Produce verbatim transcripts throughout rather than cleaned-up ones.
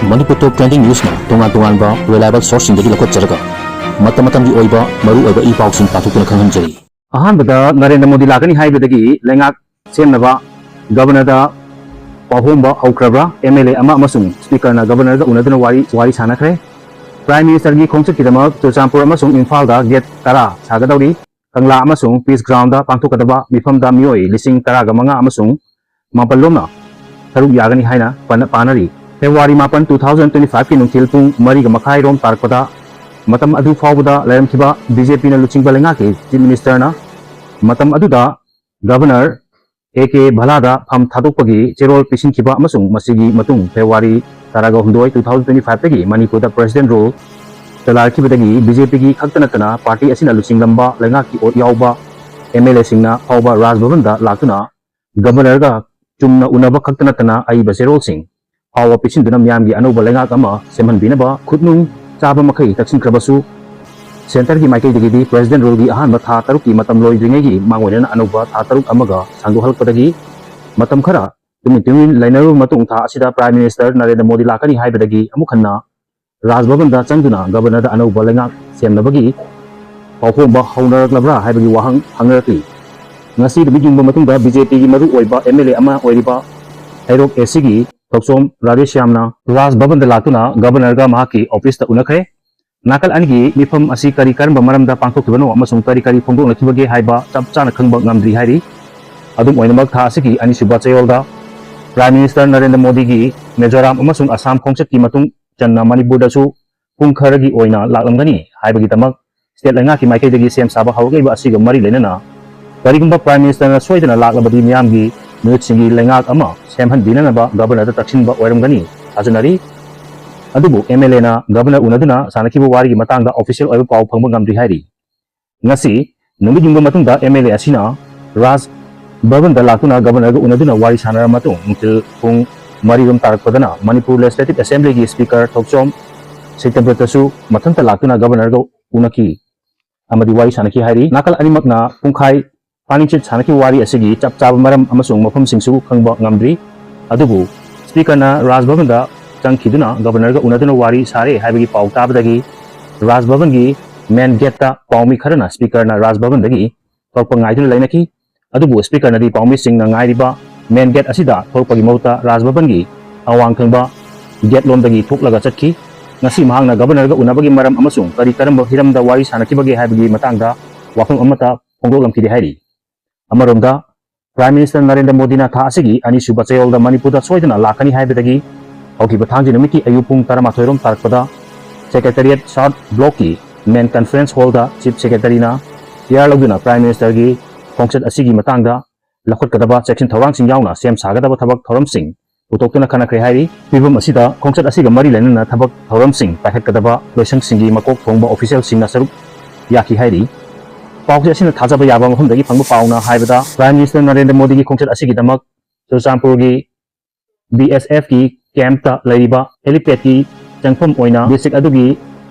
ꯃꯅꯤꯄꯨꯔ ꯇꯣꯞ trending ꯅ꯭ꯌꯨꯁꯅ ꯇꯣꯉꯥꯟ ꯇꯣꯉꯥꯟꯕ reliable ꯁꯣꯔꯁꯁꯤꯡꯗꯒꯤ ꯂꯧꯈꯠꯆꯔꯒ ꯃꯇꯝ ꯃꯇꯝꯒꯤ ꯑꯣꯏꯕ ꯃꯔꯨ ꯑꯣꯏꯕ ꯏ ꯄꯥꯎꯁꯤꯡ ꯄꯥꯊꯣꯛꯇꯨꯅ ꯈꯪꯍꯟꯖꯔꯤ꯫ ꯑꯍꯥꯟꯕꯗ ꯅꯔꯦꯟꯗ꯭ꯔ ꯃꯣꯗꯤ ꯂꯥꯛꯀꯅꯤ ꯍꯥꯏꯕꯗꯒꯤ ꯂꯩꯉꯥꯛ ꯁꯦꯝꯅꯕ ꯒꯕꯔꯅꯔꯗ ꯄꯥꯎꯍꯣꯡꯕ ꯍꯧꯈ꯭ꯔꯕ꯭ꯔꯥ? ꯑꯦꯝ ꯑꯦꯜ ꯑꯦ ꯑꯃ ꯑꯃꯁꯨꯡ ꯁ꯭ꯄꯤꯀꯔꯅ ꯒꯕꯔꯅꯔꯒ ꯎꯅꯗꯨꯅ ꯋꯥꯔꯤ, ꯋꯥꯔꯤ ꯁꯥꯅꯈ꯭ꯔꯦ꯫ ꯄ꯭ꯔꯥꯏꯝ ꯃꯤꯅꯤꯁꯇꯔꯒꯤ ꯈꯣꯡꯆꯠꯀꯤꯗꯃꯛ ꯆꯨꯔꯆꯥꯟꯄꯨꯔ ꯑꯃꯁꯨꯡ ꯏꯝꯐꯥꯜꯗ ꯒꯦꯠ ꯇꯔꯥ ꯁꯥꯒꯗꯧꯔꯤ꯫ ꯀꯪꯂꯥ ꯑꯃꯁꯨꯡ ꯄꯤꯁ ꯒ꯭ꯔꯥꯎꯟꯗ ꯄꯥꯡꯊꯣꯛꯀꯗꯕ ꯃꯤꯐꯝꯗ ꯃꯤꯑꯣꯏ ꯂꯤꯁꯤꯡ ꯇꯔꯥꯒ ꯃꯉꯥ ꯑꯃꯁꯨꯡ ꯃꯥꯄꯜ ꯂꯣꯝꯅ ꯁꯔꯨꯛ ꯌꯥꯒꯅꯤ ꯍꯥꯏꯅ ꯄꯥꯅ-, ꯄꯥꯅꯔꯤ꯫ ꯐꯦꯕ꯭ꯔꯨꯋꯥꯔꯤ ꯃꯥꯄꯟ, two thousand twenty five ꯀꯤ ꯅꯨꯡꯊꯤꯜ ꯄꯨꯡ ꯃꯔꯤꯒ ꯃꯈꯥꯏ ꯔꯣꯝ ꯇꯥꯔꯛꯄꯗ ꯃꯇꯝ ꯑꯗꯨ ꯐꯥꯎꯕꯗ ꯂꯩꯔꯝꯈꯤꯕ ꯕꯤ ꯖꯦ ꯄꯤꯅ ꯂꯨꯆꯤꯡꯕ ꯂꯩꯉꯥꯛꯀꯤ ꯆꯤꯐ ꯃꯤꯅꯤꯁꯇꯔꯅ ꯃꯇꯝ ꯑꯗꯨꯗ ꯒꯕꯔꯅꯔ ꯑꯦ ꯀꯦ ꯚꯂꯥꯗ ꯐꯝ ꯊꯥꯗꯣꯛꯄꯒꯤ ꯆꯦꯔꯣꯜ ꯄꯤꯁꯤꯟꯈꯤꯕ ꯑꯃꯁꯨꯡ ꯃꯁꯤꯒꯤ ꯃꯇꯨꯡ ꯐꯦꯕ꯭ꯔꯨꯋꯥꯔꯤ ꯇꯔꯥꯒ ꯍꯨꯝꯗꯣꯏ, two thousand twenty five ꯇꯒꯤ ꯃꯅꯤꯄꯨꯔꯗ ꯄ꯭ꯔꯦꯁꯤꯗꯦꯟ ꯔꯨꯜ ꯆꯂꯥꯏꯔꯛꯈꯤꯕꯗꯒꯤ ꯕꯤ ꯖꯦ ꯄꯤꯒꯤ ꯈꯛꯇ ꯅꯠꯇꯅ ꯄꯥꯔꯇꯤ ꯑꯁꯤꯅ ꯂꯨꯆꯤꯡꯂꯝꯕ ꯂꯩꯉꯥꯛꯀꯤ ꯑꯣꯠ ꯌꯥꯎꯕ ꯑꯦꯝ ꯑꯦꯜ ꯑꯦꯁꯤꯡꯅ ꯐꯥꯎꯕ ꯔꯥꯖ ꯚꯕꯟꯗ ꯂꯥꯛꯇꯨꯅ ꯒꯕꯔꯅꯔꯒ ꯆꯨꯝꯅ ꯎꯅꯕ ꯈꯛꯇ ꯅꯠꯇꯅ ꯑꯏꯕ ꯆꯦꯔꯣꯜꯁꯤꯡ ꯐꯥꯎꯕ ꯄꯤꯁꯤꯟꯗꯨꯅ ꯃꯤꯌꯥꯝꯒꯤ ꯑꯅꯧꯕ ꯂꯩꯉꯥꯛ ꯑꯃ ꯁꯦꯝꯍꯟꯕꯤꯅꯕ ꯈꯨꯠꯅꯨꯡ ꯆꯥꯕ ꯃꯈꯩ ꯇꯛꯁꯤꯟꯈ꯭ꯔꯕꯁꯨ, ꯁꯦꯟꯇꯔꯒꯤ ꯃꯥꯏꯀꯩꯗꯒꯤꯗꯤ ꯄ꯭ꯔꯦꯁꯤꯗꯦꯟ ꯔꯨꯜꯒꯤ ꯑꯍꯥꯟꯕ ꯊꯥ ꯇꯔꯨꯛꯀꯤ ꯃꯇꯝ ꯂꯣꯏꯗ꯭ꯔꯤꯉꯩꯒꯤ ꯃꯥꯡꯑꯣꯏꯅꯅ ꯑꯅꯧꯕ ꯊꯥ ꯇꯔꯨꯛ ꯑꯃꯒ ꯁꯥꯡꯗꯣꯛꯍꯜꯂꯛꯄꯗꯒꯤ ꯃꯇꯝ ꯈꯔ ꯇꯨꯃꯤꯟ ꯇꯨꯃꯤꯟ ꯂꯩꯅꯔꯨꯕ ꯃꯇꯨꯡ, ꯊꯥ ꯑꯁꯤꯗ ꯄ꯭ꯔꯥꯏꯝ ꯃꯤꯅꯤꯁꯇꯔ ꯅꯔꯦꯟꯗ꯭ꯔ ꯃꯣꯗꯤ ꯂꯥꯛꯀꯅꯤ ꯍꯥꯏꯕꯗꯒꯤ ꯑꯃꯨꯛ ꯍꯟꯅ ꯔꯥꯖ ꯚꯕꯟꯗ ꯆꯪꯗꯨꯅ ꯒꯕꯔꯅꯔꯗ ꯑꯅꯧꯕ ꯂꯩꯉꯥꯛ ꯁꯦꯝꯅꯕꯒꯤ ꯄꯥꯎꯈꯣꯡꯕ ꯍꯧꯅꯔꯛꯂꯕ꯭ꯔꯥ ꯍꯥꯏꯕꯒꯤ ꯋꯥꯍꯪ ꯍꯪꯅꯔꯛꯂꯤ꯫ ꯉꯁꯤ ꯅꯨꯃꯤꯠ ꯌꯨꯡꯕ ꯃꯇꯨꯡꯗ ꯕꯤ ꯖꯦ ꯄꯤꯒꯤ ꯃꯔꯨ ꯑꯣꯏꯕ ꯑꯦꯝ ꯑꯦꯜ ꯑꯦ ꯑꯃ ꯑꯣꯏꯔꯤꯕ ꯍꯩꯔꯣꯛ ꯑꯦ ꯁꯤꯒꯤ ꯊꯣꯛꯆꯣꯝ ꯔꯥꯙꯦꯁ꯭ꯌꯥꯝꯅ ꯔꯥꯖ ꯚꯕꯟꯗ ꯂꯥꯛꯇꯨꯅ ꯒꯕꯔꯅꯔꯒ ꯃꯍꯥꯛꯀꯤ ꯑꯣꯐꯤꯁꯇ ꯎꯅꯈ꯭ꯔꯦ꯫ ꯅꯥꯀꯜ ꯑꯅꯤꯒꯤ ꯃꯤꯐꯝ ꯑꯁꯤ ꯀꯔꯤ ꯀꯔꯝꯕ ꯃꯔꯝꯗ ꯄꯥꯡꯊꯣꯛꯈꯤꯕꯅꯣ ꯑꯃꯁꯨꯡ ꯀꯔꯤ ꯀꯔꯤ ꯐꯣꯡꯗꯣꯛꯅꯈꯤꯕꯒꯦ ꯍꯥꯏꯕ ꯆꯞ ꯆꯥꯅ ꯈꯪꯕ ꯉꯝꯗ꯭ꯔꯤ ꯍꯥꯏꯔꯤ꯫ ꯑꯗꯨꯝ ꯑꯣꯏꯅꯃꯛ, ꯊꯥ ꯑꯁꯤꯒꯤ ꯑꯅꯤꯁꯨꯕ ꯆꯌꯣꯜꯗ ꯄ꯭ꯔꯥꯏꯝ ꯃꯤꯅꯤꯁꯇꯔ ꯅꯔꯦꯟꯗ꯭ꯔ ꯃꯣꯗꯤꯒꯤ ꯃꯤꯖꯣꯔꯥꯝ ꯑꯃꯁꯨꯡ ꯑꯁꯥꯝ ꯈꯣꯡꯆꯠꯀꯤ ꯃꯇꯨꯡ ꯆꯟꯅ ꯃꯅꯤꯄꯨꯔꯗꯁꯨ ꯄꯨꯡ ꯈꯔꯒꯤ ꯑꯣꯏꯅ ꯂꯥꯛꯂꯝꯒꯅꯤ ꯍꯥꯏꯕꯒꯤꯗꯃꯛ ꯁ꯭ꯇꯦꯠ ꯂꯩꯉꯥꯛꯀꯤ ꯃꯥꯏꯀꯩꯗꯒꯤ ꯁꯦꯝ ꯁꯥꯕ ꯍꯧꯔꯛꯂꯤꯕ ꯑꯁꯤꯒ ꯃꯔꯤ ꯂꯩꯅꯅ ꯀꯔꯤꯒꯨꯝꯕ ꯄ꯭ꯔꯥꯏꯝ ꯃꯤꯅꯤꯁꯇꯔꯅ ꯁꯣꯏꯗꯅ ꯂꯥꯛꯂꯕꯗꯤ ꯃꯤꯌꯥꯝꯒꯤ ꯃꯤꯍꯨꯠꯁꯤꯡꯒꯤ ꯂꯩꯉꯥꯛ ꯑꯃ ꯁꯦꯝꯍꯟꯕꯤꯅꯅꯕ ꯒꯕꯔꯅꯔꯗ ꯇꯛꯁꯤꯟꯕ ꯑꯣꯏꯔꯝꯒꯅꯤ ꯊꯥꯖꯅꯔꯤ꯫ ꯑꯗꯨꯕꯨ ꯑꯦꯝ ꯑꯦꯜ ꯑꯦꯅ ꯒꯕꯔꯅꯔ ꯎꯅꯗꯨꯅ ꯁꯥꯟꯅꯈꯤꯕ ꯋꯥꯔꯤꯒꯤ ꯃꯇꯥꯡꯗ ꯑꯣꯐꯤꯁꯤꯌꯦꯜ ꯑꯣꯏꯕ ꯄꯥꯎ ꯐꯪꯕ ꯉꯝꯗ꯭ꯔꯤ ꯍꯥꯏꯔꯤ꯫ ꯉꯁꯤ ꯅꯨꯃꯤꯠ ꯌꯨꯡꯕ ꯃꯇꯨꯡꯗ ꯑꯦꯝ ꯑꯦꯜ ꯑꯦ ꯑꯁꯤꯅ ꯔꯥꯖ ꯚꯕꯟꯗ ꯂꯥꯛꯇꯨꯅ ꯒꯕꯔꯅꯔꯒ ꯎꯅꯗꯨꯅ ꯋꯥꯔꯤ ꯁꯥꯟꯅꯔꯕ ꯃꯇꯨꯡ ꯅꯨꯡꯊꯤꯜ ꯄꯨꯡ ꯃꯔꯤ ꯔꯣꯝ ꯇꯥꯔꯛꯄꯗꯅ ꯃꯅꯤꯄꯨꯔ ꯂꯦꯖꯤꯁꯂꯦꯇꯤꯚ ꯑꯦꯁꯦꯝꯕ꯭ꯂꯤꯒꯤ ꯁ꯭ꯄꯤꯀꯔ ꯊꯣꯛꯆꯣꯝ ꯁꯤꯇꯕ꯭ꯔꯇꯁꯨ ꯃꯊꯟꯇ ꯂꯥꯛꯇꯨꯅ ꯒꯕꯔꯅꯔꯒ ꯎꯅꯈꯤ ꯑꯃꯗꯤ ꯋꯥꯔꯤ ꯁꯥꯟꯅꯈꯤ ꯍꯥꯏꯔꯤ꯫ ꯅꯥꯀꯜ ꯑꯅꯤꯃꯛꯅ ꯄꯨꯡꯈꯥꯏ ꯄꯥꯅꯤꯡꯆꯤꯠ ꯁꯥꯟꯅꯈꯤꯕ ꯋꯥꯔꯤ ꯑꯁꯤꯒꯤ ꯆꯞ ꯆꯥꯕ ꯃꯔꯝ ꯑꯃꯁꯨꯡ ꯃꯐꯝꯁꯤꯡꯁꯨ ꯈꯪꯕ ꯉꯝꯗ꯭ꯔꯤ꯫ ꯑꯗꯨꯕꯨ ꯁ꯭ꯄꯤꯀꯔꯅ ꯔꯥꯖ ꯚꯕꯟꯗ ꯆꯪꯈꯤꯗꯨꯅ Governorꯒ ꯎꯅꯗꯨꯅ ꯋꯥꯔꯤ ꯁꯥꯔꯦ ꯍꯥꯏꯕꯒꯤ ꯄꯥꯎ ꯇꯥꯕꯗꯒꯤ Raj Bhavanꯒꯤ main gateꯇ ꯄꯥꯎꯃꯤ ꯈꯔꯅ Speakerꯅ Raj Bhavanꯗꯒꯤ ꯊꯣꯛꯂꯛꯄ ꯉꯥꯏꯗꯨꯅ ꯂꯩꯅꯈꯤ꯫ ꯑꯗꯨꯕꯨ Speakerꯅꯗꯤ ꯄꯥꯎꯃꯤꯁꯤꯡꯅ ꯉꯥꯏꯔꯤꯕ main gate ꯑꯁꯤꯗ ꯊꯣꯛꯂꯛꯄꯒꯤ ꯃꯍꯨꯠꯇ Raj Bhavanꯒꯤ ꯑꯋꯥꯡ ꯊꯪꯕ gate ꯂꯣꯝꯗꯒꯤ ꯊꯣꯛꯂꯒ ꯆꯠꯈꯤ꯫ ꯉꯁꯤ ꯃꯍꯥꯛꯅ Governorꯒ ꯎꯅꯕꯒꯤ ꯃꯔꯝ ꯑꯃꯁꯨꯡ ꯀꯔꯤ ꯀꯔꯝꯕ ꯍꯤꯔꯝꯗ ꯋꯥꯔꯤ ꯁꯥꯅꯈꯤꯕꯒꯦ ꯍꯥꯏꯕꯒꯤ ꯃꯇꯥꯡꯗ ꯋꯥꯐꯝ ꯑꯃꯠꯇ ꯐꯣꯡꯗꯣꯛꯂꯝꯈꯤꯗꯦ ꯍꯥꯏꯔꯤ꯫ ꯑꯃꯔꯣꯝꯗ, Prime Minister ꯅꯔꯦꯟꯗ꯭ꯔ ꯃꯣꯗꯤꯅ ꯊꯥ ꯑꯁꯤꯒꯤ ꯑꯅꯤꯁꯨꯕ ꯆꯌꯣꯜꯗ ꯃꯅꯤꯄꯨꯔꯗ ꯁꯣꯏꯗꯅ ꯂꯥꯛꯀꯅꯤ ꯍꯥꯏꯕꯗꯒꯤ ꯍꯧꯈꯤꯕ ꯊꯥꯡꯖ ꯅꯨꯃꯤꯠꯀꯤ ꯑꯌꯨꯛ ꯄꯨꯡ ꯇꯔꯥꯃꯥꯊꯣꯏ ꯔꯣꯝ ꯇꯥꯔꯛꯄꯗ Secretariat South Blockꯀꯤ main conference hallꯗ Chief Secretaryꯅ chair ꯂꯧꯗꯨꯅ Prime Ministerꯒꯤ ꯈꯣꯡꯆꯠ ꯑꯁꯤꯒꯤ ꯃꯇꯥꯡꯗ ꯂꯧꯈꯠꯀꯗꯕ ꯆꯦꯛꯁꯤꯟ ꯊꯧꯔꯥꯡꯁꯤꯡ ꯌꯥꯎꯅ ꯁꯦꯝ ꯁꯥꯒꯗꯕ ꯊꯕꯛ ꯊꯧꯔꯝꯁꯤꯡ ꯄꯨꯊꯣꯛꯇꯨꯅ ꯈꯟꯅꯈ꯭ꯔꯦ ꯍꯥꯏꯔꯤ꯫ ꯐꯤꯕꯝ ꯑꯁꯤꯗ ꯈꯣꯡꯆꯠ ꯑꯁꯤꯒ ꯃꯔꯤ ꯂꯩꯅꯅ ꯊꯕꯛ ꯊꯧꯔꯝꯁꯤꯡ ꯄꯥꯏꯈꯠꯀꯗꯕ ꯂꯣꯏꯁꯪꯁꯤꯡꯒꯤ ꯃꯀꯣꯛ ꯊꯣꯡꯕ officialꯁꯤꯡꯅ ꯁꯔꯨꯛ ꯌꯥꯈꯤ ꯍꯥꯏꯔꯤ꯫ ꯄꯥꯎꯆꯦ ꯑꯁꯤꯅ ꯊꯥꯖꯕ ꯌꯥꯕ ꯃꯐꯝꯗꯒꯤ ꯐꯪꯕ ꯄꯥꯎꯅ ꯍꯥꯏꯕꯗ, Prime Minister ꯅꯔꯦꯟꯗ꯭ꯔ ꯃꯣꯗꯤꯒꯤ ꯈꯣꯡꯆꯠ ꯑꯁꯤꯒꯤꯗꯃꯛ ꯆꯨꯔꯆꯥꯟꯄꯨꯔꯒꯤ BSFꯀꯤ campꯇ ꯂꯩꯔꯤꯕ helipadꯀꯤ ꯆꯪꯐꯝ ꯑꯣꯏꯅ district ꯑꯗꯨꯒꯤ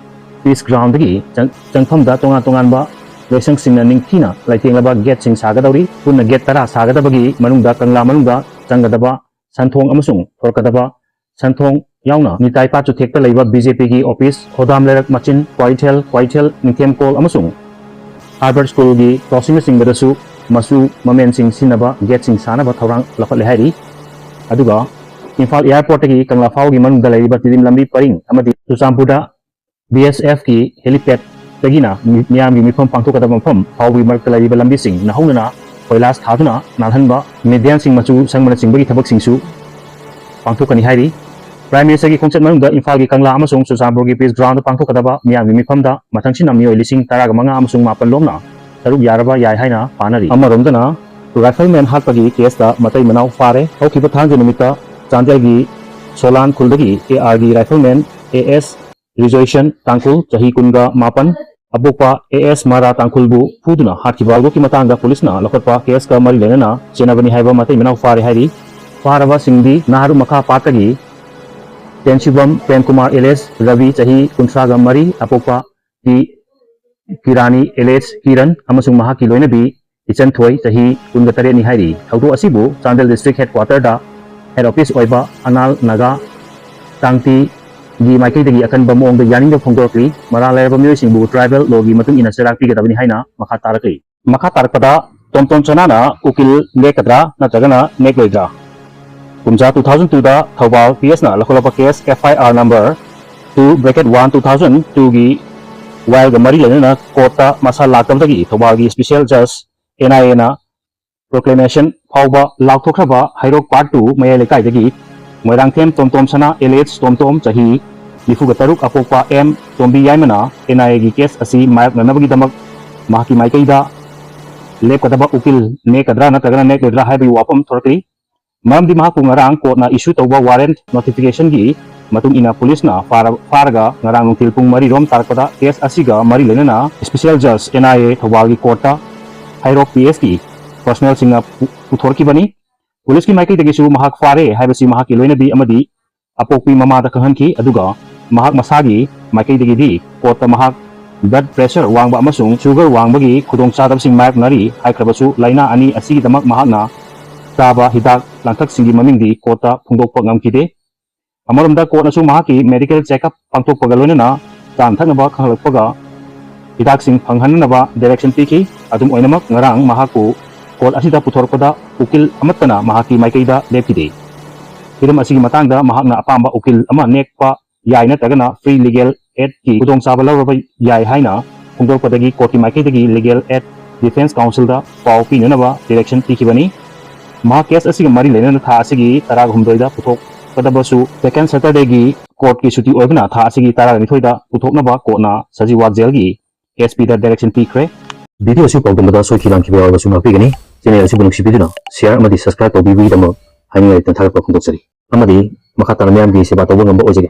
peace groundꯗꯒꯤ ꯆꯪ-, ꯆꯪꯐꯝꯗ ꯇꯣꯉꯥꯟ ꯇꯣꯉꯥꯟꯕ ꯂꯣꯏꯁꯪꯁꯤꯡꯅ ꯅꯤꯡꯊꯤꯅ ꯂꯩꯇꯦꯡꯂꯕ gateꯁꯤꯡ ꯁꯥꯒꯗꯧꯔꯤ꯫ ꯄꯨꯟꯅ gate ꯇꯔꯥ ꯁꯥꯒꯗꯕꯒꯤ ꯃꯅꯨꯡꯗ ꯀꯪꯂꯥ ꯃꯅꯨꯡꯗ ꯆꯪꯒꯗꯕ ꯁꯟꯊꯣꯡ ꯑꯃꯁꯨꯡ ꯊꯣꯔꯛꯀꯗꯕ ꯁꯟꯊꯣꯡ ꯌꯥꯎꯅ ꯅꯤꯇꯥꯏ ꯄꯥꯠ ꯆꯨꯊꯦꯛꯇ ꯂꯩꯕ BJPꯒꯤ office, ꯈꯧꯗꯥꯝ ꯂꯩꯔꯛ ꯃꯆꯤꯟ, ꯀ꯭ꯋꯥꯏꯊꯦꯜ, ꯀ꯭ꯋꯥꯏꯊꯦꯜ ꯅꯤꯡꯊꯦꯝꯀꯣꯜ ꯑꯃꯁꯨꯡ Harbour Schoolꯒꯤ crossingꯅꯆꯤꯡꯕꯗꯁꯨ ꯃꯆꯨ ꯃꯃꯦꯟꯁꯤꯡ ꯁꯤꯖꯤꯟꯅꯕ gateꯁꯤꯡ ꯁꯥꯅꯕ ꯊꯧꯔꯥꯡ ꯂꯧꯈꯠꯂꯦ ꯍꯥꯏꯔꯤ꯫ ꯑꯗꯨꯒ ꯏꯝꯐꯥꯜ airportꯇꯒꯤ ꯀꯪꯂꯥ ꯐꯥꯎꯒꯤ ꯃꯅꯨꯡꯗ ꯂꯩꯔꯤꯕ ꯇꯤꯗꯤꯝ ꯂꯝꯕꯤ ꯄꯔꯤꯡ ꯑꯃꯗꯤ ꯆꯨꯔꯆꯥꯟꯄꯨꯔꯗ BSFꯀꯤ helipadꯇꯒꯤꯅ ꯃꯤ-, ꯃꯤꯌꯥꯝꯒꯤ ꯃꯤꯐꯝ ꯄꯥꯡꯊꯣꯛꯀꯗꯕ ꯃꯐꯝ ꯐꯥꯎꯕꯒꯤ ꯃꯔꯛꯇ ꯂꯩꯔꯤꯕ ꯂꯝꯕꯤꯁꯤꯡ ꯅꯧꯍꯧꯅꯅ ꯀꯣꯏꯂꯥꯁ ꯊꯥꯗꯨꯅ ꯅꯥꯜꯍꯟꯕ, medianꯁꯤꯡ ꯃꯆꯨ ꯁꯪꯕꯅꯆꯤꯡꯕꯒꯤ ꯊꯕꯛꯁꯤꯡꯁꯨ ꯄꯥꯡꯊꯣꯛꯀꯅꯤ ꯍꯥꯏꯔꯤ꯫ Prime Ministerꯒꯤ ꯈꯣꯡꯆꯠ ꯃꯅꯨꯡꯗ ꯏꯝꯐꯥꯜꯒꯤ ꯀꯪꯂꯥ ꯑꯃꯁꯨꯡ ꯆꯨꯔꯆꯥꯟꯄꯨꯔꯒꯤ peace groundꯗ ꯄꯥꯡꯊꯣꯛꯀꯗꯕ ꯃꯤꯌꯥꯝꯒꯤ ꯃꯤꯐꯝꯗ ꯃꯊꯪꯁꯤꯠꯅ ꯃꯤꯑꯣꯏ ꯂꯤꯁꯤꯡ ꯇꯔꯥꯒ ꯃꯉꯥ ꯑꯃꯁꯨꯡ ꯃꯥꯄꯜ ꯂꯣꯝꯅ ꯁꯔꯨꯛ ꯌꯥꯔꯕ ꯌꯥꯏ ꯍꯥꯏꯅ ꯄꯥꯅꯔꯤ꯫ ꯑꯃꯔꯣꯝꯗꯅ, rifleman ꯍꯥꯠꯄꯒꯤ caseꯇ ꯃꯇꯩ ꯃꯅꯥꯎ ꯐꯥꯔꯦ꯫ ꯍꯧꯈꯤꯕ ꯊꯥꯡꯖ ꯅꯨꯃꯤꯠꯇ ꯆꯥꯟꯗꯦꯜꯒꯤ ꯁꯣꯂꯥꯟ ꯈꯨꯜꯗꯒꯤ ARꯒꯤ rifleman AS ꯔꯤꯖꯣꯏꯁꯟ ꯇꯥꯡꯈꯨꯜ, ꯆꯍꯤ ꯀꯨꯟꯒ ꯃꯥꯄꯟ, ꯑꯄꯣꯛꯄ AS ꯃꯥꯔꯥ ꯇꯥꯡꯈꯨꯜꯕꯨ ꯐꯨꯗꯨꯅ ꯍꯥꯠꯈꯤꯕ ꯊꯧꯗꯣꯛꯀꯤ ꯃꯇꯥꯡꯗ ꯄꯨꯂꯤꯁꯅ ꯂꯧꯈꯠꯄ caseꯀ ꯃꯔꯤ ꯂꯩꯅꯅ ꯆꯦꯟꯅꯕꯅꯤ ꯍꯥꯏꯕ ꯃꯇꯩ ꯃꯅꯥꯎ ꯐꯥꯔꯦ ꯍꯥꯏꯔꯤ꯫ ꯐꯥꯔꯕꯁꯤꯡꯗꯤ ꯅꯥꯍꯔꯨ ꯃꯈꯥ ꯄꯥꯠꯇꯒꯤ ꯇꯦꯟꯁꯤꯕꯝ ꯄ꯭ꯔꯦꯝꯀꯨꯃꯥꯔ alias ꯔꯕꯤ, ꯆꯍꯤ ꯀꯨꯟꯊ꯭ꯔꯥꯒ ꯃꯔꯤ, ꯑꯄꯣꯛꯄ ꯇꯤ ꯀꯤꯔꯥꯅꯤ alias ꯀꯤꯔꯟ ꯑꯃꯁꯨꯡ ꯃꯍꯥꯛꯀꯤ ꯂꯣꯏꯅꯕꯤ ꯏꯆꯟꯊꯣꯏ, ꯆꯍꯤ ꯀꯨꯟꯒ ꯇꯔꯦꯠꯅꯤ ꯍꯥꯏꯔꯤ꯫ ꯊꯧꯗꯣꯛ ꯑꯁꯤꯕꯨ ꯆꯥꯟꯗꯦꯜ district headquarterꯗ head office ꯑꯣꯏꯕ ꯑꯅꯥꯜ ꯅꯥꯒꯥ ꯇꯥꯡꯇꯤꯒꯤ ꯃꯥꯏꯀꯩꯗꯒꯤ ꯑꯀꯟꯕ ꯃꯑꯣꯡꯗ ꯌꯥꯅꯤꯡꯗꯕ ꯐꯣꯡꯗꯣꯔꯛꯂꯤ꯫ ꯃꯔꯥꯜ ꯂꯩꯔꯕ ꯃꯤꯑꯣꯏꯁꯤꯡꯕꯨ tribal lawꯒꯤ ꯃꯇꯨꯡ ꯏꯟꯅ ꯆꯩꯔꯥꯛ ꯄꯤꯒꯗꯕꯅꯤ ꯍꯥꯏꯅ ꯃꯈꯥ ꯇꯥꯔꯛꯂꯤ꯫ ꯃꯈꯥ ꯇꯥꯔꯛꯄꯗ ꯇꯣꯝꯇꯣꯝ ꯁꯅꯥꯅ ꯎꯀꯤꯜ ꯅꯦꯛꯀꯗ꯭ꯔꯥ ꯅꯠꯇ꯭ꯔꯒꯅ ꯅꯦꯛꯂꯣꯏꯗ꯭ꯔꯥ? ꯀꯨꯝꯖꯥ two thousand twoꯗ Thoubal PSꯅ ꯂꯧꯈꯠꯂꯛꯄ case FIR number two bracket one two thousand twoꯒꯤ wireꯒ ꯃꯔꯤ ꯂꯩꯅꯅ courtꯇ ꯃꯁꯥ ꯂꯥꯛꯇꯕꯗꯒꯤ ꯊꯧꯕꯥꯜꯒꯤ special judge NIAꯅ proclamation ꯐꯥꯎꯕ ꯂꯥꯎꯊꯣꯛꯈ꯭ꯔꯕ ꯍꯩꯔꯣꯛ Part two ꯃꯌꯥꯏ ꯂꯩꯀꯥꯏꯗꯒꯤ ꯃꯣꯏꯔꯥꯡꯊꯦꯝ ꯇꯣꯝꯇꯣꯝ ꯁꯅꯥ alias ꯇꯣꯝꯇꯣꯝ, ꯆꯍꯤ ꯅꯤꯐꯨꯒ ꯇꯔꯨꯛ, ꯑꯄꯣꯛꯄ ꯑꯦꯝ ꯇꯣꯝꯕꯤ ꯌꯥꯏꯃꯅ NIAꯒꯤ case ꯑꯁꯤ ꯃꯥꯌꯣꯛꯅꯅꯕꯒꯤꯗꯃꯛ ꯃꯍꯥꯛꯀꯤ ꯃꯥꯏꯀꯩꯗ ꯂꯦꯞꯀꯗꯕ ꯎꯀꯤꯜ ꯅꯦꯛꯀꯗ꯭ꯔꯥ ꯅꯠꯇ꯭ꯔꯒꯅ ꯅꯦꯛꯂꯣꯏꯗ꯭ꯔꯥ ꯍꯥꯏꯕꯒꯤ ꯋꯥꯐꯝ ꯊꯣꯔꯛꯂꯤ꯫ ꯃꯔꯝꯗꯤ ꯃꯍꯥꯛꯄꯨ ꯉꯔꯥꯡ courtꯅ issue ꯇꯧꯕ warrant notificationꯒꯤ ꯃꯇꯨꯡ ꯏꯟꯅ policeꯅ ꯐꯥꯔ-, ꯐꯥꯔꯒ ꯉꯔꯥꯡ ꯅꯨꯡꯊꯤꯜ ꯄꯨꯡ ꯃꯔꯤ ꯔꯣꯝ ꯇꯥꯔꯛꯄꯗ case ꯑꯁꯤꯒ ꯃꯔꯤ ꯂꯩꯅꯅ special judge NIA ꯊꯧꯕꯥꯜꯒꯤ courtꯇ ꯍꯩꯔꯣꯛ PSꯀꯤ personnelꯁꯤꯡꯅ ꯄꯨ-, ꯄꯨꯊꯣꯔꯛꯈꯤꯕꯅꯤ꯫ Policeꯀꯤ ꯃꯥꯏꯀꯩꯗꯒꯤꯁꯨ ꯃꯍꯥꯛ ꯐꯥꯔꯦ ꯍꯥꯏꯕꯁꯤ ꯃꯍꯥꯛꯀꯤ ꯂꯣꯏꯅꯕꯤ ꯑꯃꯗꯤ ꯑꯄꯣꯛꯄꯤ ꯃꯃꯥꯗ ꯈꯪꯍꯟꯈꯤ, ꯑꯗꯨꯒ ꯃꯍꯥꯛ ꯃꯁꯥꯒꯤ ꯃꯥꯏꯀꯩꯗꯒꯤꯗꯤ courtꯇ ꯃꯍꯥꯛ blood pressure ꯋꯥꯡꯕ ꯑꯃꯁꯨꯡ sugar ꯋꯥꯡꯕꯒꯤ ꯈꯨꯗꯣꯡꯆꯥꯗꯕꯁꯤꯡ ꯃꯥꯌꯣꯛꯅꯔꯤ ꯍꯥꯏꯈ꯭ꯔꯕꯁꯨ, ꯂꯥꯏꯅꯥ ꯑꯅꯤ ꯑꯁꯤꯒꯤꯗꯃꯛ ꯃꯍꯥꯛꯅ ꯆꯥꯕ ꯍꯤꯗꯥꯛ ꯂꯥꯡꯊꯛꯁꯤꯡꯒꯤ ꯃꯃꯤꯡꯗꯤ courtꯇ ꯐꯣꯡꯗꯣꯛꯄ ꯉꯝꯈꯤꯗꯦ꯫ ꯑꯃꯔꯣꯝꯗ courtꯅꯁꯨ ꯃꯍꯥꯛꯀꯤ medical checkup ꯄꯥꯡꯊꯣꯛꯄꯒ ꯂꯣꯏꯅꯅ ꯆꯥꯅ ꯊꯛꯅꯕ ꯈꯪꯍꯜꯂꯛꯄꯒ ꯍꯤꯗꯥꯛꯁꯤꯡ ꯐꯪꯍꯟꯅꯕ direction ꯄꯤꯈꯤ꯫ ꯑꯗꯨꯝ ꯑꯣꯏꯅꯃꯛ, ꯉꯔꯥꯡ ꯃꯍꯥꯛꯄꯨ court ꯑꯁꯤꯗ ꯄꯨꯊꯣꯔꯛꯄꯗ ꯎꯀꯤꯜ ꯑꯃꯠꯇꯅ ꯃꯍꯥꯛꯀꯤ ꯃꯥꯏꯀꯩꯗ ꯂꯦꯞꯈꯤꯗꯦ꯫ ꯍꯤꯔꯝ ꯑꯁꯤꯒꯤ ꯃꯇꯥꯡꯗ ꯃꯍꯥꯛꯅ ꯑꯄꯥꯝꯕ ꯎꯀꯤꯜ ꯑꯃ ꯅꯦꯛꯄ ꯌꯥꯏ ꯅꯠꯇ꯭ꯔꯒꯅ free legal aidꯀꯤ ꯈꯨꯗꯣꯡꯆꯥꯕ ꯂꯧꯔꯕ ꯌꯥꯏ ꯍꯥꯏꯅ ꯐꯣꯡꯗꯣꯔꯛꯄꯗꯒꯤ courtꯀꯤ ꯃꯥꯏꯀꯩꯗꯒꯤ legal aid defence counselꯗ ꯄꯥꯎ ꯄꯤꯅꯅꯕ direction ꯄꯤꯈꯤꯕꯅꯤ꯫ ꯃꯍꯥꯛ case ꯑꯁꯤꯒ ꯃꯔꯤ ꯂꯩꯅꯅ ꯊꯥ ꯑꯁꯤꯒꯤ ꯇꯔꯥꯍꯨꯝꯗꯣꯏꯗ ꯄꯨꯊꯣꯛꯀꯗꯕꯁꯨ second Saturdayꯒꯤ courtꯀꯤ ꯁꯨꯇꯤ ꯑꯣꯏꯕꯅ ꯊꯥ ꯑꯁꯤꯒꯤ ꯇꯔꯥꯅꯤꯊꯣꯏꯗ ꯄꯨꯊꯣꯛꯅꯕ courtꯅ ꯁꯖꯤꯋꯥ jailꯒꯤ SPꯗ direction ꯄꯤꯈ꯭ꯔꯦ꯫ Video ꯑꯁꯤ ꯄꯥꯎꯗꯝꯕꯗ ꯁꯣꯏꯈꯤ ꯂꯥꯟꯈꯤꯕ ꯌꯥꯎꯔꯕꯁꯨ ꯉꯥꯛꯄꯤꯒꯅꯤ꯫ Channel ꯑꯁꯤꯕꯨ ꯅꯨꯡꯁꯤꯕꯤꯗꯨꯅ share ꯑꯃꯗꯤ subscribe ꯇꯧꯕꯤꯕꯒꯤꯗꯃꯛ ꯍꯥꯏꯅꯤꯡꯉꯥꯏ ꯂꯩꯇꯅ ꯊꯥꯒꯠꯄ ꯐꯣꯡꯗꯣꯛꯆꯔꯤ꯫ ꯑꯃꯗꯤ ꯃꯈꯥ ꯇꯥꯅ ꯃꯤꯌꯥꯝꯒꯤ ꯁꯦꯕꯥ ꯇꯧꯕ ꯉꯝꯕ ꯑꯣꯏꯖꯒꯦ꯫